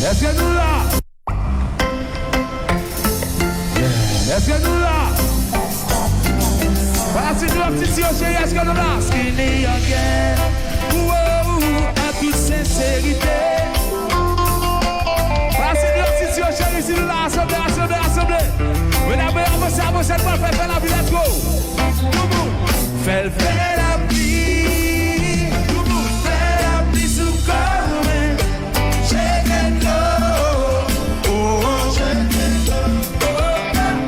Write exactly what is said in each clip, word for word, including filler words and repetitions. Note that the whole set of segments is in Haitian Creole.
Èske nou la? Èske nou la? Pati Dòk Titi yo cheri, èske nou la? Skinny again. Ou, ou, an tout senserite. Pati Dòk Titi yo cheri, si nou la, asanble, asanble, asanble. Medam, avanse, avanse, nou pral fè, fè lapli, let's go. Tout moun. Fè l fè lapli. Tout moun. Fè lapli sou kò mwen. Jete dlo. Oh, oh, jete dlo. Oh, oh,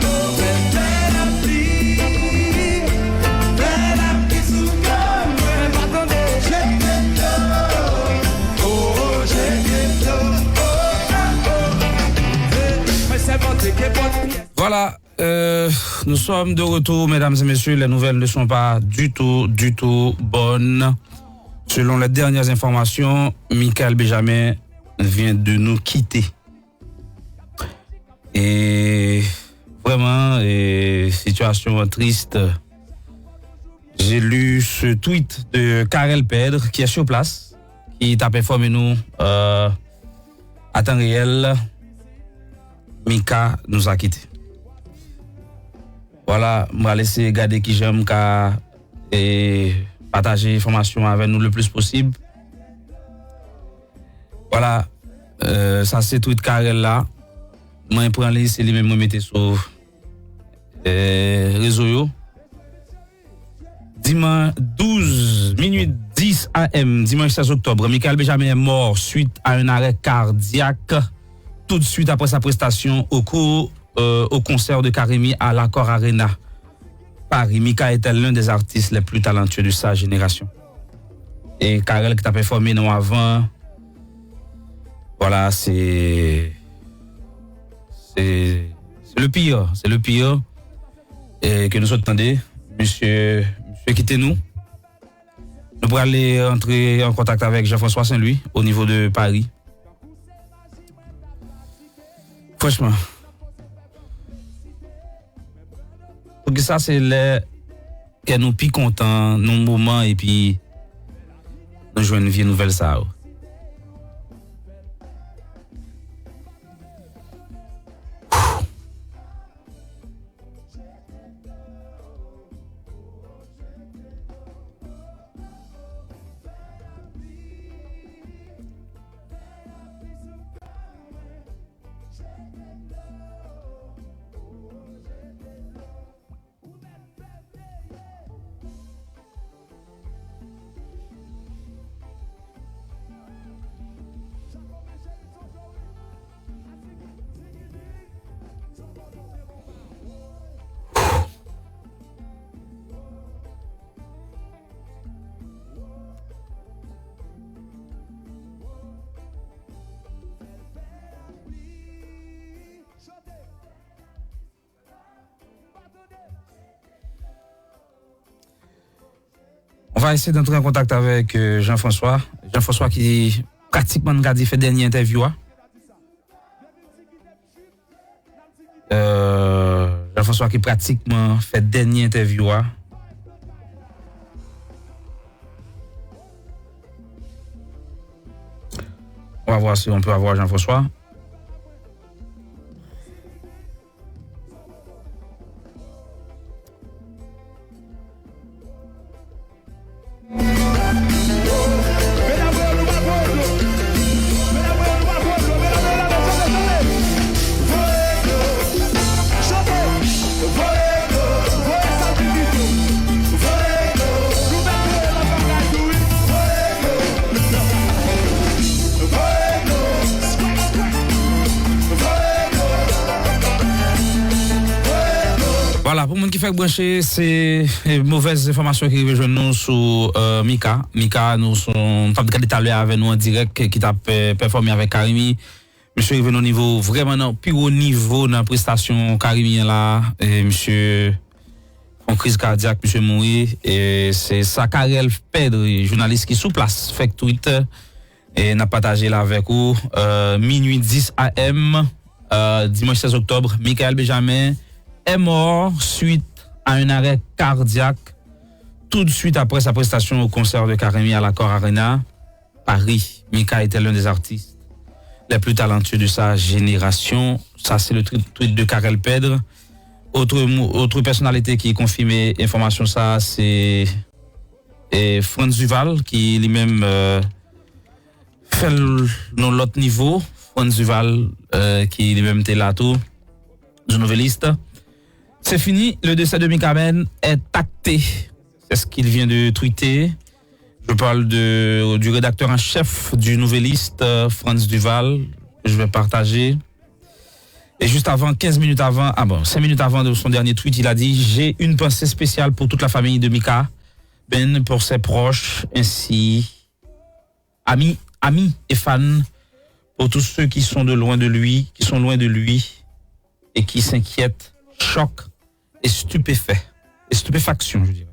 oh. Fè, fè lapli. Fè lapli sou kò mwen. Pa tande. Jete dlo. Oh, oh, jete dlo. Oh, oh, oh. Mwen sèmante ke bòn pyès. Voilà. Euh, nous sommes de retour, mesdames et messieurs. Les nouvelles ne sont pas du tout, du tout bonnes. Selon les dernières informations, Michael Benjamin vient de nous quitter. Et vraiment, et situation triste. J'ai lu ce tweet de Carel Pedre, qui est sur place, ki t ap enfòme nou, euh, à temps réel, Mika nous a quittés. Voilà, m pral eseye gade kijan m ka, e, pataje enfòmasyon avè nou le plus posib. Voilà, euh, sa se tweet Carel la. Mwen pran li, se li menm mwen mete sou, euh, rezo yo. Dimanche douze minutes dix A M, dimanche seize octobre, Michael Benjamin est mort suite à un arrêt cardiaque tout de suite après sa prestation au cours, euh, au concert de Carimi à l'Accor Arena, Paris. Mika était l'un des artistes les plus talentueux de sa génération. E Carel ki t ap enfòme nou avan. Voilà, se, se, se le pire, se le pire. E ke nou sot tande, misye, misye kite nou. Nou prale antre an kontak avèk Jean-François Saint-Louis o nivo de Paris. Franchman, poukisa se lè kè nou pi kontan nan moman epi nou jwenn vye nouvèl sa yo? On va essayer d'entrer en contact avec, euh, Jean-François. Jean-François ki pratikman, n ka di, fè dènye entèvyou a. Euh, Jean-François ki pratikman fè dènye entèvyou a. On va voir si on peut avoir Jean-François. Vwala, pou moun ki fèk branche, se, e, movèz enfòmasyon ki rive jwenn nou sou, e, Mika. Mika, nou sou, nou t ap gade talè avè nou an dirèk, ki t ap, e, pèfòme avèk Carimi. Misye rive nan nivo, vrèman nan pi wo nivo nan prestasyon Carimi an la. E, misye fè yon kriz kadyak, misye mouri. E se sa Carel Pedre, jounalis ki sou plas, fèk tweet. E n ap pataje l avèk ou. Euh, minuit dix A M, euh, dimanche seize octobre, Michael Benjamin est mort suite à un arrêt cardiaque tout de suite après sa prestation au concert de Carimi à l'Accor Arena, Paris. Mika était l'un des artistes les plus talentueux de sa génération. Sa se le tri- tweet de Carel Pedre. Autre, mo- autre personnalité ki konfime enfòmasyon sa, se eh, Frantz Duval, ki li menm eh, fè l nan lòt nivo. Frantz Duval, eh, ki li menm te la tou, The Nouvelliste. C'est fini, le décès de Mikaben est acté. C'est ce qu'il vient de tweeter. Je parle de, du rédacteur en chef du Nouvelliste, euh, Frantz Duval. Je vais partager. Et juste avant, quinze minutes avant, ah bon, cinq minutes avant de son dernier tweet, il a dit : « J'ai une pensée spéciale pour toute la famille de Mika Ben, pour ses proches, ainsi amis, amis et fans, pour tous ceux qui sont de loin de lui, qui sont loin de lui et qui s'inquiètent. Choc et stupéfait. Et stupéfaction, je dirais. »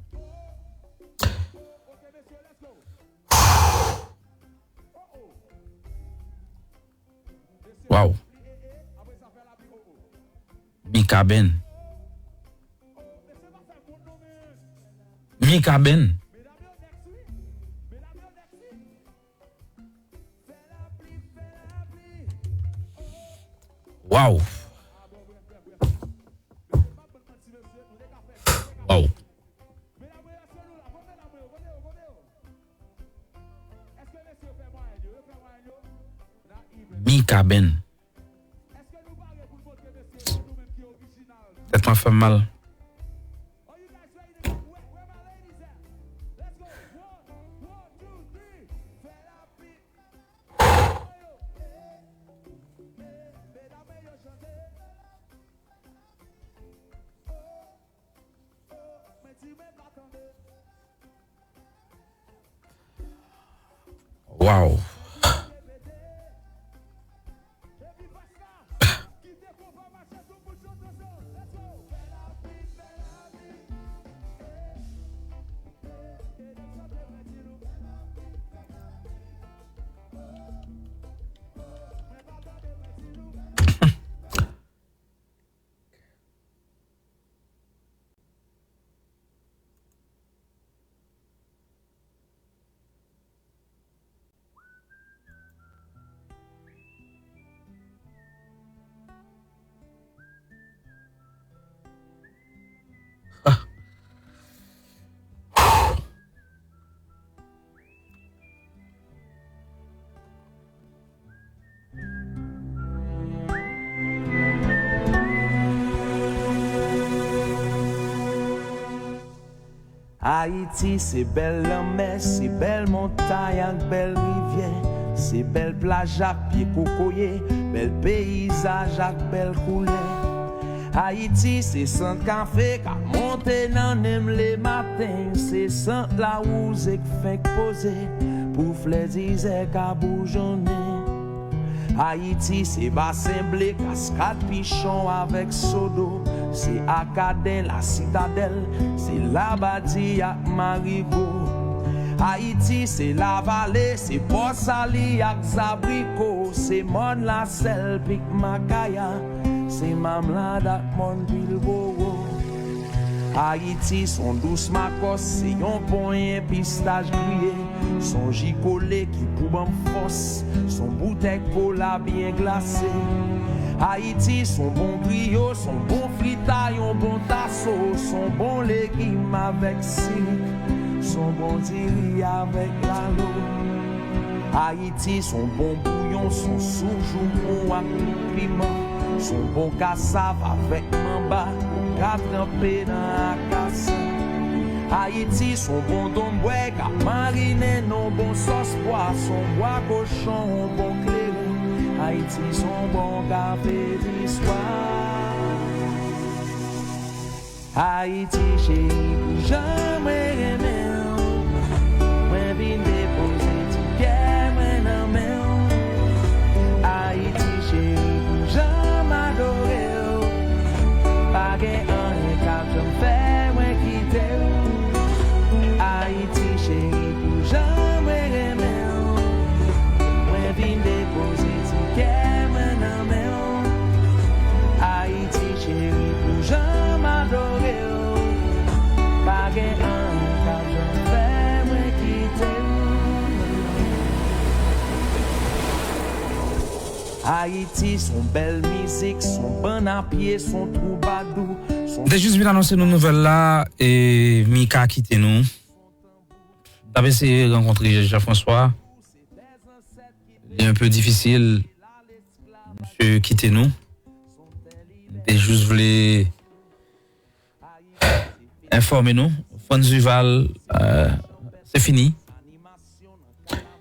Waouh. Mikaben. Mikaben. Waouh. Waouh. Mikaben. Tèt mwen fè m mal. Waw. Ayiti se bèl lanmè, se bèl montay ak bèl rivyè, se bèl plaj ak pye kokoye, bèl peyizaj ak bèl koulè. Ayiti se sant kafe k ap monte nan nen m lematen, se sant lawouze k fenk poze pou flè dizè ka boujonnen. Ayiti se basen ble, kaskad pichon avèk sodo, se Akaden, Lasitadèl, se Labadi ak Marigo. Ayiti se Lavale, se Pòsali ak Zabriko, se Mòn Lasèl, Pik Makaya, se Mamlad ak Mòn Pilbowo. Ayiti s on dous makòs, se yon ponyen pistach griye, s on ji kole ki pou ban m fòs, s on boutèy kola byen glase. Ayiti s on bon griyo, s on bon frita, yon bon taso, s on bon legim avèk sirik, s on bon diri avèk lalo. Ayiti s on bon bouyon, s on soup joumou ak tout piman, s on bon kasav avèk manba ou ka tranpe nan akasa. Ayiti s on bon donbwèy k ap marinen nan yon bon sòs pwa, s on bwa kochon, yon bon kleren. Ayiti s on bon kafe di swa. Ayiti cheri, pou jan mwen renmen w, mwen vin depoze ti kè mwen nan men w. Ayiti cheri, pou jan m adore w, pa gen anyen k ap janm fè mwen kite w. Ayiti cheri, pou jan mwen renmen w, mwen vin depoze ti kè mwen nan men w. Ayiti cheri, pou jan m adore w, pa gen anyen k ap Ayiti s on bèl mizik, s on bann a pye, s on twoubadou, s on... M te jis vin anonse nou nouvèl la, e Mika kite nou. M t ap eseye rankontre Jean François. Li enpe difisil. Misye kite nou. M te jis vle enfòme nou, Frantz Duval, euh, se fini.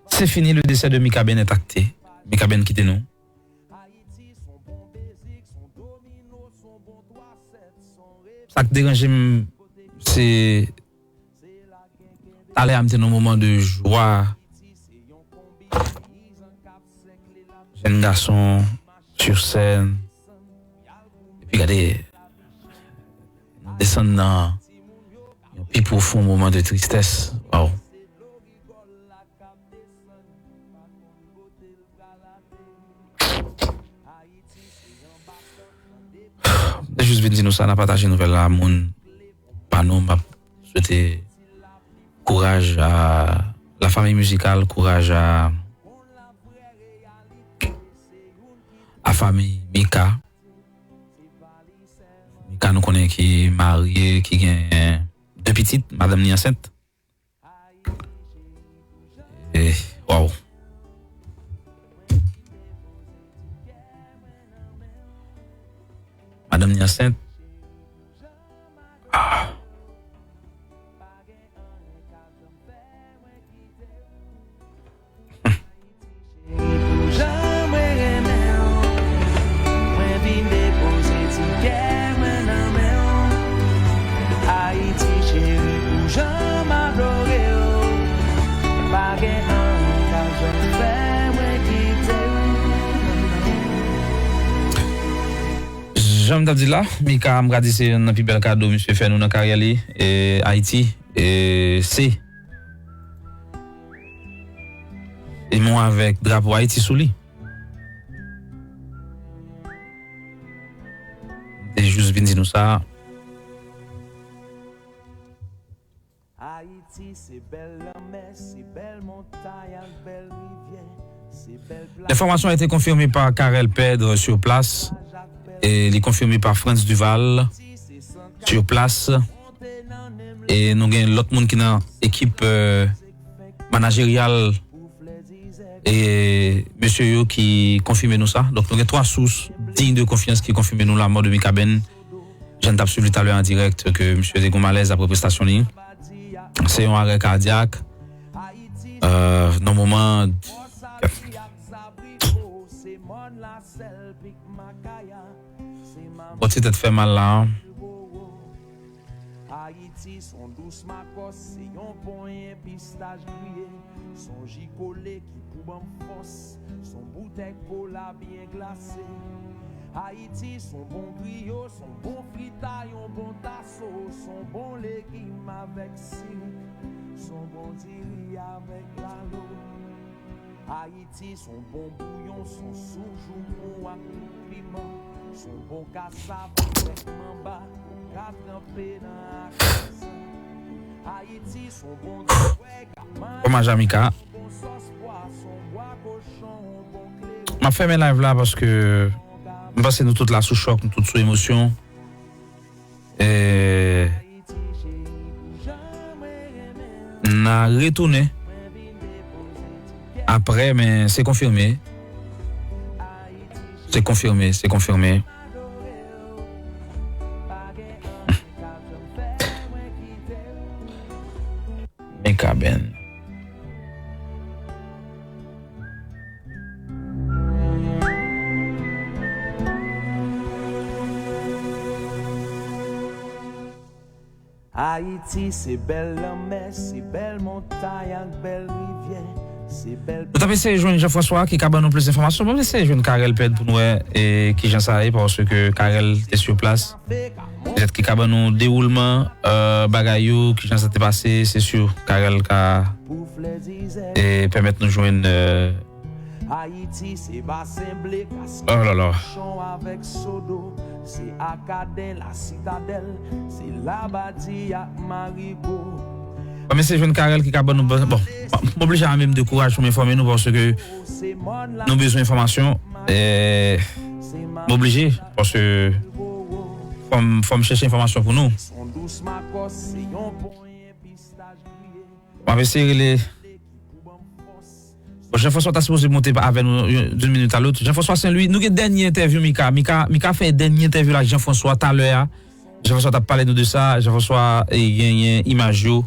Se fini, le décès de Mikaben est acté. Mikaben kite nou. Sa k deranje m, se talè a m te nan moman de jwa. Jèn gason sur scène. Epi gade, nou desann nan yon pi pwofon moman de tristès. Waw. M te jis vin di nou sa, n a pataje nouvèl la, moun pa nou, m ap swete kouraj a la famille musicale, kouraj a, a fanmi Mika. Mika, nou konnen ki marye, ki gen de pitit, madanm li ansent. Eh, waw. Madanm li ansent. Ah. Pou jan mwen renmen w, mwen vin depoze ti kè mwen nan men w. Ayiti cheri, pou jan m adore w, pa gen anyen k ap janm fè mwen kite w. Jan m t ap di la, Mika, m ka di se youn nan pi bèl kado misye fè nou nan karyè li, e Ayiti, e se e mwen avèk drapo Ayiti sou li. M te jis vin di nou sa. Ayiti se bèl lanmè, se bèl montay ak bèl rivyè, se bèl plaj. L'information a été confirmée par Carel Pedre sur place et li konfime pa Frantz Duval sur place. E nou gen lòt moun ki nan ekip, euh, manajeryal e mesye yo ki konfime nou sa. Donk, nou gen twa sous diy de konfyans ki konfime nou lanmò de Mikaben. Jan n t ap swiv li talè an dirèk ke misye te gen malèz apre prestasyon li. Se yon arè kadyak. Euh, nan moman, bon, ti tèt fè mal la, hein. Ayiti s on dous makòs, se yon ponyen pistach griye, s on ji kole ki pou ban m fòs, s on boutèy kola byen glase. Ayiti s on bon griyo, s on bon frita, yon bon taso, s on bon legim avèk sirik, s on bon diri avèk lalo. Ayiti s on bon bouyon, s on soup joumou ak tout piman, s on bon kasav avèk manba, ou ka tranpe nan akazan. Ayiti s on bon diwè, gaman, omaj a Mika. Bon sòs pwa, s on bwa kochon, on bon kleren. M ap fèmen live la paske m panse nou tout la sou chòk, nou tout sou emosyon. E n a retounen apre, men se konfime. Se konfime, se konfime. Mikaben. Ayiti se bèl lanmè, se bèl montay ak bèl rivyè, se bèl... Nou t ap eseye jwenn Jean François ki ka ban nou plis enfòmasyon. Bon, eseye jwenn Carel Ped pou nou wè, e, kijan sa ye, paske Carel te sur place. Petèt ki ka ban nou dewoulman, euh, bagay yo, kijan sa te pase, se sur Carel ka, e, pèmèt nou jwenn, euh, Ayiti se basen ble, oh là là, kachon avèk sodo, se Akaden, Lasitadèl, se Labadi ak Marigo. Bon, mesye, jwenn Carel ki ka ban nou, bon, m oblije a menm de kouraj pou m enfòme nou paske nou bezwen enfòmasyon. E, m oblije, paske fò m, fò m chèche enfòmasyon pou nou. M ap eseye rele. Bon, Jean François ta sipoze monte avè nou yon, d'une minute à l'autre. Jean François Saint Louis, nou gen dènye entèvyou Mika. Mika, Mika fè dènye entèvyou la Jean François talè a. Jean François t ap pale nou de sa. Jean François, e, genyen imaj yo.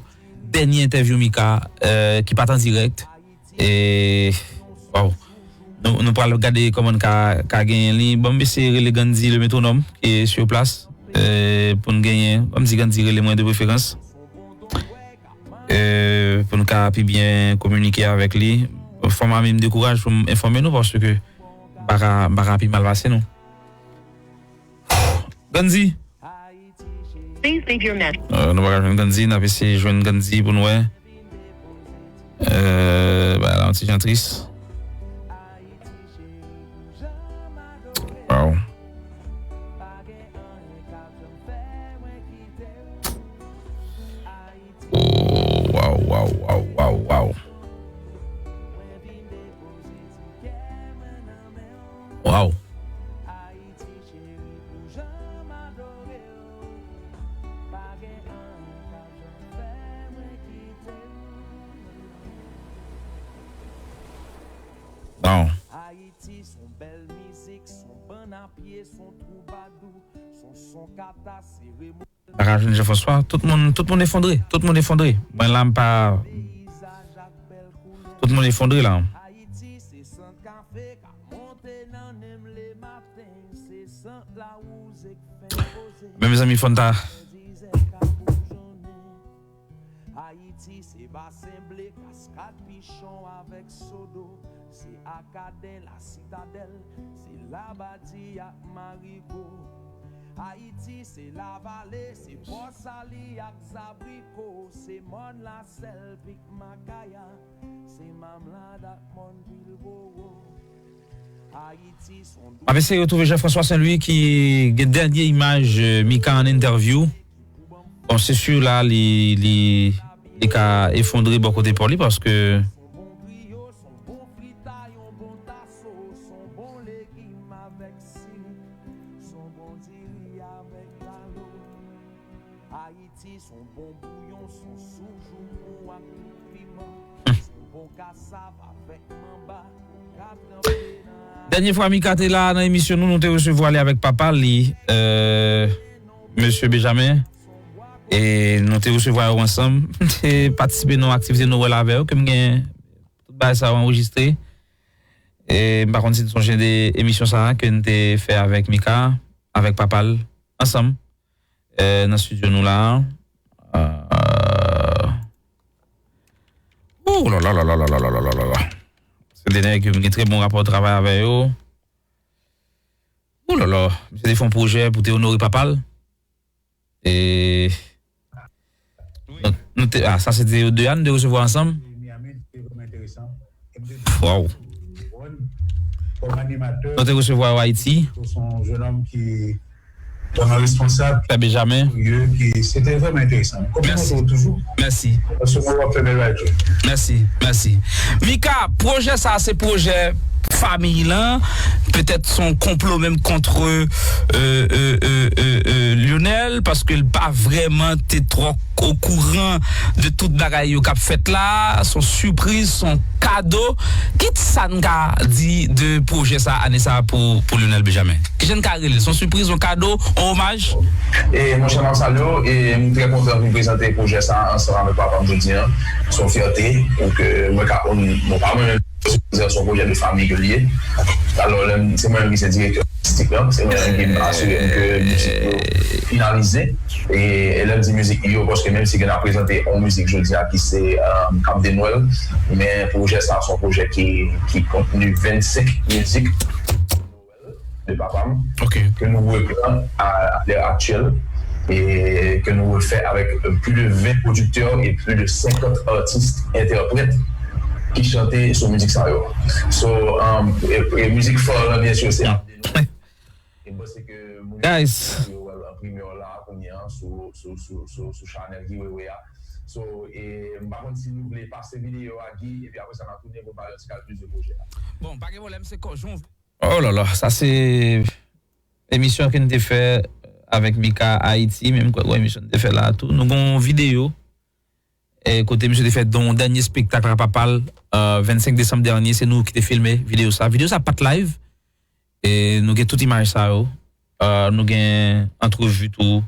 Dènye entèvyou Mika, e, ki pa t an dirèk. E, waw. Nou, nou pral gade kòman n ka, ka genyen li. Ban m eseye rele Gandhi le métronome ki sur place, e, pou n genyen. Ban m di Gandhi rele mwen de preferans. E, pou n ka pi byen kominike avèk li. Fò m a menm dekouraj pou m enfòme nou paske m pa ka, m pa ka pi mal pase nou. Gandhi. Please leave your message. E, nou pa ka jwenn Gandhi, n ap eseye jwenn Gandhi pou nou wè. E, bagay la yon ti jan tris. Waw. Oh, waw, waw, waw, waw, waw. Waw. Bon. Ayiti s on bèl mizik, s on bann a pye, s on twoubadou, s on son kata, se remo. Pa ka jwenn Jean François. Tout moun, tout moun efondre. Tout moun efondre. Mwen la, m pa. Tout moun efondre la. Men mezanmi, fò n ta. Ayiti se Basen Ble, Kaskad Pichon avèk Sodo, se Akaden, Lasitadèl, se Labadi ak Marigo. Ayiti se Lavale, se Pòsali ak Zabriko, se Mòn Lasèl, Pik Makaya, se Mamlad ak Mòn Pilbowo. Ayiti s on. M ap eseye retwouve Jean François Saint Louis ki gen dènye imaj, e, Mika an entèvyou. Bon, se si la, li, li, li ka efondre bò kote pa w li, paske Dènye fwa Mika te la nan emisyon nou, nou te resevwa li avèk papa li, e, mesye Benjamin. E nou te resevwa yo ansanm. M te patisipe nan yon aktivite Nwèl avè yo, ke m gen tout bagay sa yo anrejistre. E m pa konn si n sonje de emisyon sa a ke n te fè avèk Mika, avèk papa l, ansanm, e, nan estidyo nou la a. E, oh la la la la la la la la la la. Se de nèg ke m gen trè bon rapò travay avè yo. Oh la la, misye te fè yon pwojè pou te onore papa l. E nou, nou te, ah, sa se te yo de a, nou te resevwa ansanm. Waw. Nou te resevwa yo Ayiti. Pè Benjamin. Mèsi. Mèsi. Mèsi. Mèsi. Mika, pwojè sa se pwojè fanmi lan, petèt se yon konplo menm kont, e, e, e, e, e, Lionel, paske l pa vrèman te twò okouran de tout bagay yo k ap fèt la, se yon sipriz, se yon kado. Kisa n ka di de pwojè sa ane sa pou, pou Lionel Benjamin? Kijan n ka rele l? Se yon sipriz, yon kado, yon omaj? E monchè, m ap salye w, e m trè kontan vin prezante pwojè sa ansanm avèk papa m jodi a. Se yon fyète pou ke mwen ka, bon, pa mwen menm, se yon pwojè de fanmi ke l ye. Alò, lè m, se mwen menm ki se direktè atistik lan, se mwen menm ki asire m ke mizik yo finalize. E, e lè m di mizik yo, paske menm si ke n ap prezante yon mizik jodi a ki se, e, Kap de Nwèl, men pwojè sa se yon pwojè ki, ki kontni vennsenk mizik de papa m, ke nou reprann a, a lè aktyèl, e ke nou refè avèk plis de ven pwodiktè e plis de senkant atis entèprèt ki chante sou mizik sa yo. So, um, e, e mizik fò lan, byen si, se Kap de Nwèl. E m panse ke moun yo wè l an primè la kounye a sou, sou, sou, sou, sou chanèl Guy Wewe a. So, e m pa konn si nou vle pase videyo a, Guy, epi apre sa n a tounen pou n pale yon ti kal plis de pwojè a. Bon, pa gen pwoblèm, se kò jan w vle. Oh là là, sa se emisyon ke n te fè avèk Mika Ayiti, menm kwa emisyon n te fè la tou. Nou gon videyo e kote misye te fè don dènye espektak la papa l, euh, vennsenk desanm dènye, se nou ki te filme videyo sa. Videyo sa pa t live, e nou gen tout imaj sa yo. Euh, nou gen antrevi tou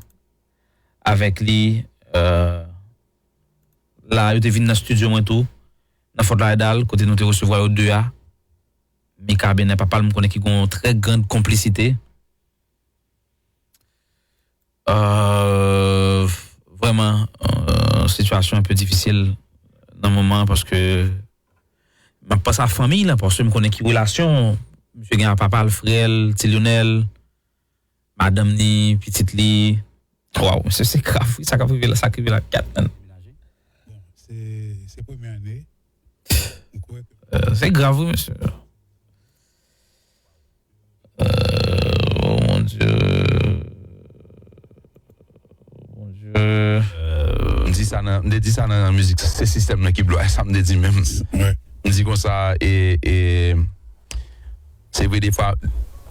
avèk li. Euh, la, yo te vin nan estidyo mwen tou, nan Fort Lauderdale, kote nou te resevwa yo de a. Mika Benin, papa l, m konnen ki gon trè grand konplisite. Euh, vrèman, euh, sitiyasyon enpe difisil nan moman an, paske m ap panse a fanmi l, paske m konnen ki relasyon misye gen a papa l, frè l, ti Lionel, madanm ni, pitit li. Waw, mesye, se grav, wi, sa k ap rive la, sa k rive la, gad, man. Se se premye ane. M kwè ke Euh, se grav, wi, mesye. Euh, oh mon Dieu. Oh mon Dieu. M di sa nan, m te di sa nan mizik, se sistèm nan ki bloke sa, m te di menm. M di konsa, e, e, se vre defwa,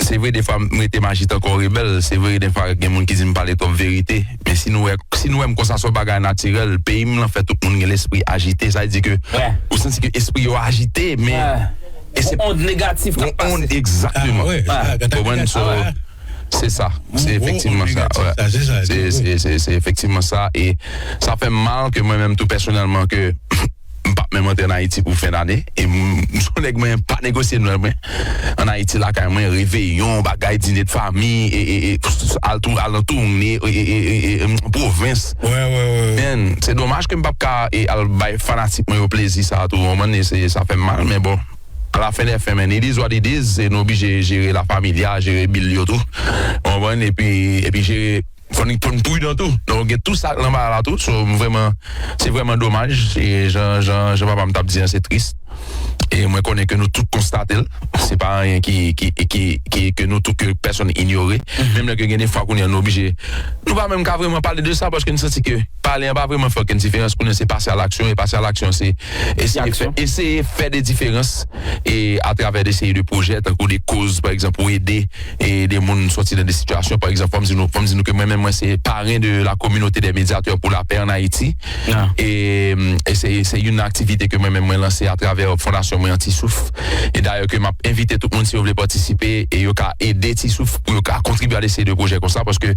se vre defwa m rete m ajite ankò rebèl, se vre defwa gen moun ki di m pale twòp verite, men si nou wè, si nou wè m konsa se yon bagay natirèl, peyi m lan fè tout moun gen lespri ajite, sa vle di ke ou santi ke espri yo ajite, men e se ond negatif k ap pase. Egzakteman. Konprann? So, se sa. Se efektivman sa. Se efektivman sa. E sa fè m mal ke mwen menm tou pèsonèlman ke m p ap menm antre an Ayiti pou fen dane. E m se yon nèg mwen pa negosye nwèl mwen. An Ayiti lakay mwen, reveyon, bagay, dine de fanmi, e, e, e, al tou, al nan toune, e, e, e, e, e, pwovens. Men, se domaj ke m p ap ka e, al bay fanatik mwen yo plezi sa tou. Ou konprann? E se, sa fè m mal, men bon. Alafen dè fen, men, it is what it is, e nou oblije jere la familia, jere bil yo tou. Ou konprann? Epi, epi jere, fò n, fò n pridan tou. Donk, gen tou sa nan bagay la tou. So, m vrèman, se vrèman domaj, e jan, jan, jan papa m t ap di an, se tris. E mwen konnen ke nou tout konstate l. Se pa anyen ki, ki, ki, ki, ke nou tout, ke pèsonn inyore. Menm lè ke gen de fwa kounye a nou oblije, nou pa menm ka vrèman pale de sa paske nou santi ke pale an pa vrèman fè okenn diferans. Kounye a se pase a laksyon, e pase a laksyon se eseye fè, eseye fè de diferans e atravè de seri de pwojè tankou de koz, pa egzanp, pou ede e de moun soti nan de sitiyasyon. Pa egzanp, fò m di nou, fò m di nou ke mwen menm mwen se paren de la communauté des médiateurs pour la paix en Haïti. E, e se, se youn nan aktivite ke mwen menm mwen lanse atravè fondasyon mwen an Ti Souf. E dayè ke m ap envite tout moun si yo vle patisipe e yo ka ede Ti Souf pou yo ka kontribye a de seri de pwojè konsa paske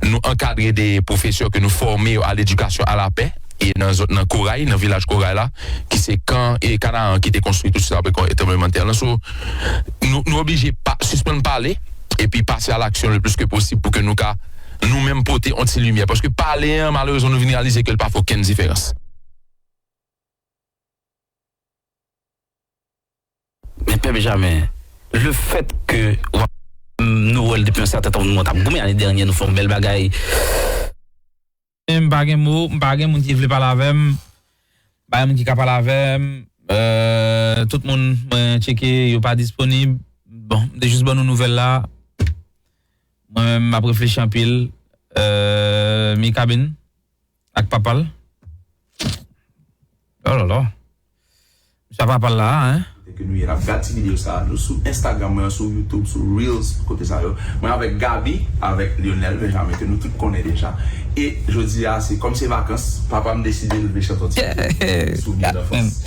nou ankadre de pwofesè ke nou fòme yo a ledikasyon a lapè e nan zòn, nan Koray, nan vilaj Koray la, ki se kan e Kanaran ki te konstwi tou swit apre kon tranblemanntè lan. So, nou, nou oblije pa sispann pale epi pase a laksyon le plis ke posib pou ke nou ka nou menm pote yon ti limyè. Paske pale an, malerezman, nou vin reyalize ke l pa fè okenn diferans. Men Pè Benjamen, le fèt ke w ap, nou wè l depi yon sèten tan, nou t ap goumen ane dènye, nou fè yon bèl bagay. M pa gen mo, m pa gen moun ki vle pale avè m, m pa gen moun ki ka pale avè m. Euh, tout moun mwen tcheke, yo pa disponib. Bon, m te jis ban nou nouvèl la. Mwen menm, m ap reflechi anpil. Euh, Mika Benin ak papa l. Oh là là. Misye ap apal la a, en. Kote ke nou ye, n ap gad ti videyo sa a, nou sou Instagram mwen, sou YouTube, sou Reels, kote sa yo. Mwen avèk Gaby, avèk Lionel Benjamin, ke nou tout konnen deja. E jodi a, se kòm se vakans, papa m deside leve chante yon ti souvni danfans.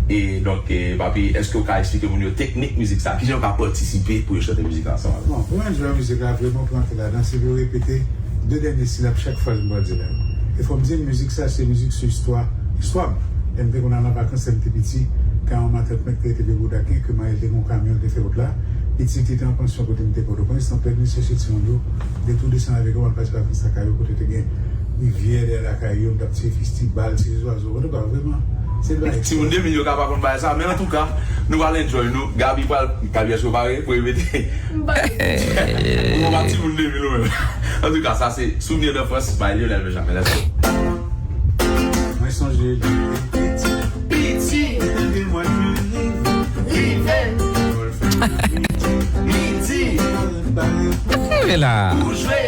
E donk, e, papi, èske w ka eksplike moun yo teknik mizik sa? Kijan yo ka patisipe pou yo chante mizik la ansanm avè w? Bon, pou enjoy mizik la, vrèman pou antre ladan, se pou yo repete de dènye silab chak fraz m pral di la yo. E fò m di n, mizik sa se mizik sou istwa, istwa m. Lè m te konn al an vakans lè m te piti, kay yon matant mwen ki te rete Pye Boudaken, ke mari l te gen yon kamyon, l te fè wout la. Pitit li te an pansyon kote m te Pòtoprens, nan plèn misye chèche timoun yo, detou desann avèk yo, m al pase vakans lakay yo, kote te gen rivyè dèyè lakay yo, m t ap tire fisti, bal, tire zwazo. Antouka, vrèman, se de bagay. Timoun de mil yo ka pa konn bagay sa, men antouka, nou pral enjoy nou. Gaby pral, Gaby, èske w pare pou repete? M pare. Ou pa timoun de mil ou menm. Antouka, sa se Souvenir d'enfance by Lionel Benjamin. Let's go. Mwen sonje lè m te piti. Piti. Lè m te mwen rive. Rive. Lekòl fèmen midi. Midi. Parèt, parèt. Rive la. Pou jwe.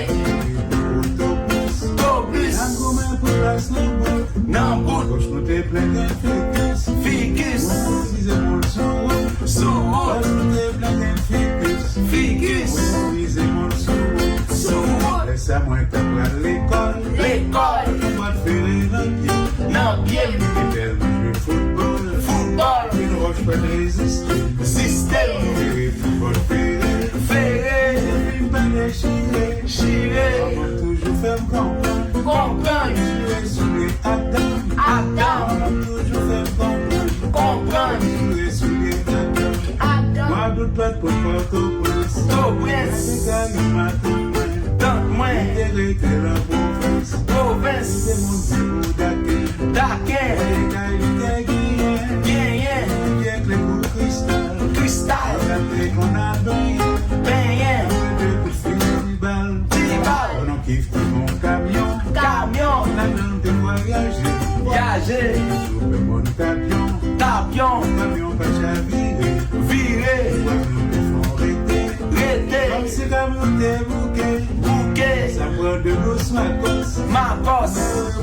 Otobis. Otobis. N ap goumen pou plas nan bout. Nan bout. Pòch nou te plen grenn fikis. Fikis. Mwen te di zepòl sou wout. Sou wout. Pòch nou te plen grenn fikis. Fikus. Mwen mize mòn sou wout. Sou wout. Lè sa mwen ta pral lekòl. Lekòl. Mwen te fere nan pye. Nan pye m. Te tèlman jwe foutbòl. Foutbòl. Pil wòch pa t reziste. Ziste. Fere foutbòl fere. Fere. Depi m pa dechire. Chire. Manman toujou fè m konprann. Konprann. Chire soulye ak dan. Ak dan. Manman toujou fè m konprann. Konprann. Chire soulye ak dan. Ak dan. Mwa dout pa t pran Pòtoprens. Pòtoprens. Mwen te gade matant mwen. Tant mwen. Li te rete nan pwovens. Pwovens. Li te moun ki pou Daken. Daken. Gade kay li te genyen. Genyen. Li te kle kou kristal. Kristal. Gade konn al benyen. Benyen. Mwen te kout fi ti bal. Ti bal. Konon kif te gon kamyon. Kamyon. Ladan l te vwayaje. Vwayaje. Chofè mòn Tapyon. Tapyon. Kamyon pa chavire. Vire. Vwazin te fè w rete. Rete. Kòmsi kamyon te bouke. Bouke. Sa pran de lous makòs. Makòs.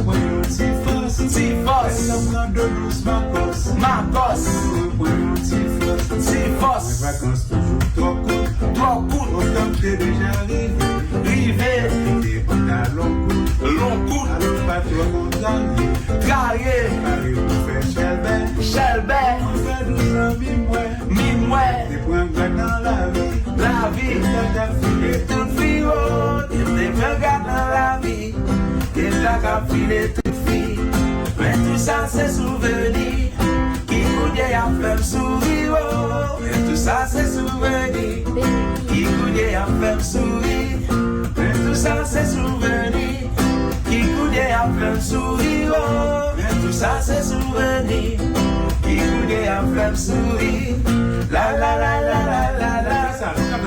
Mwen repran yon ti fòs. Ti fòs. Sa pran de lous makòs. Makòs. Mwen repran yon ti fòs. Ti fòs. Men vakans toujou twò kout. Twò kout. Otan m te deja rive. Rive. Kite pantalon kout. Lon kout. Alò pa twò kontrarye. Trarye. Pare pou fè chèlbè. Chèlbè. Mwen pèdi zanmi mwen. Mi mwen. Te pran grad nan lavi. Lavi. Te ta ka file tout fi, o. Te pran grad nan lavi. Te ta ka file tout fi. Men tou sa se souveni. Ki kounye a fè m souri, o. Men tou sa se souveni. Ki kounye a fè m souri. Men tou sa se souveni. Ki kounye a fè m souri, o. Men tou sa se souveni. Ki kounye a fè m souri. La la la la la la la.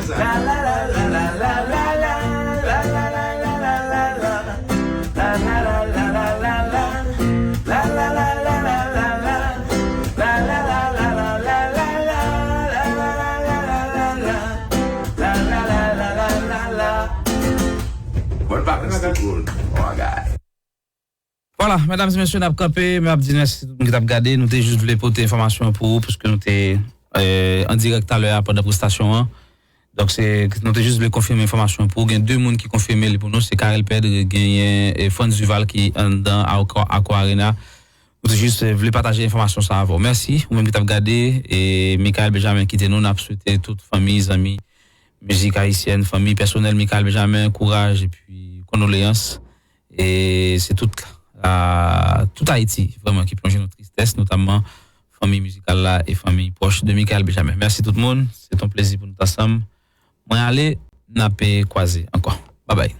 La la la la la la la la. La la la la la la la. What happened to the world? Oh, guy. Vwala, medam e mesye, n ap kanpe, men ap di mèsi tout moun ki t ap gade. Nou te jis vle pote enfòmasyon pou ou, paske nou te, eh, an dirèk talè a pandan prestasyon an. Donk, se, nou te jis vle konfime enfòmasyon pou ou. Gen de moun ki konfime li pou nou, se Carel Pedre, genyen, eh, Frantz Duval ki anndan Accor, Accor Arena. Nou te jis, eh, vle pataje enfòmasyon sa avè w. Mèsi, ou menm ki t ap gade, e Michael Benjamin kite nou, n ap swete tout fanmi, zanmi, mizik ayisyèn, fanmi, pèsonèl Michael Benjamin, kouraj epi kondoleyans. E se tout, a, tout Ayiti, vrèman, ki plonje nan tristès, notamman fanmi mizikal la e fanmi pwòch de Michael Benjamin. Mèsi tout moun. Se t on plezi pou nou t ansanm. Mwen ale, n ap, e, kwaze ankò. Babay.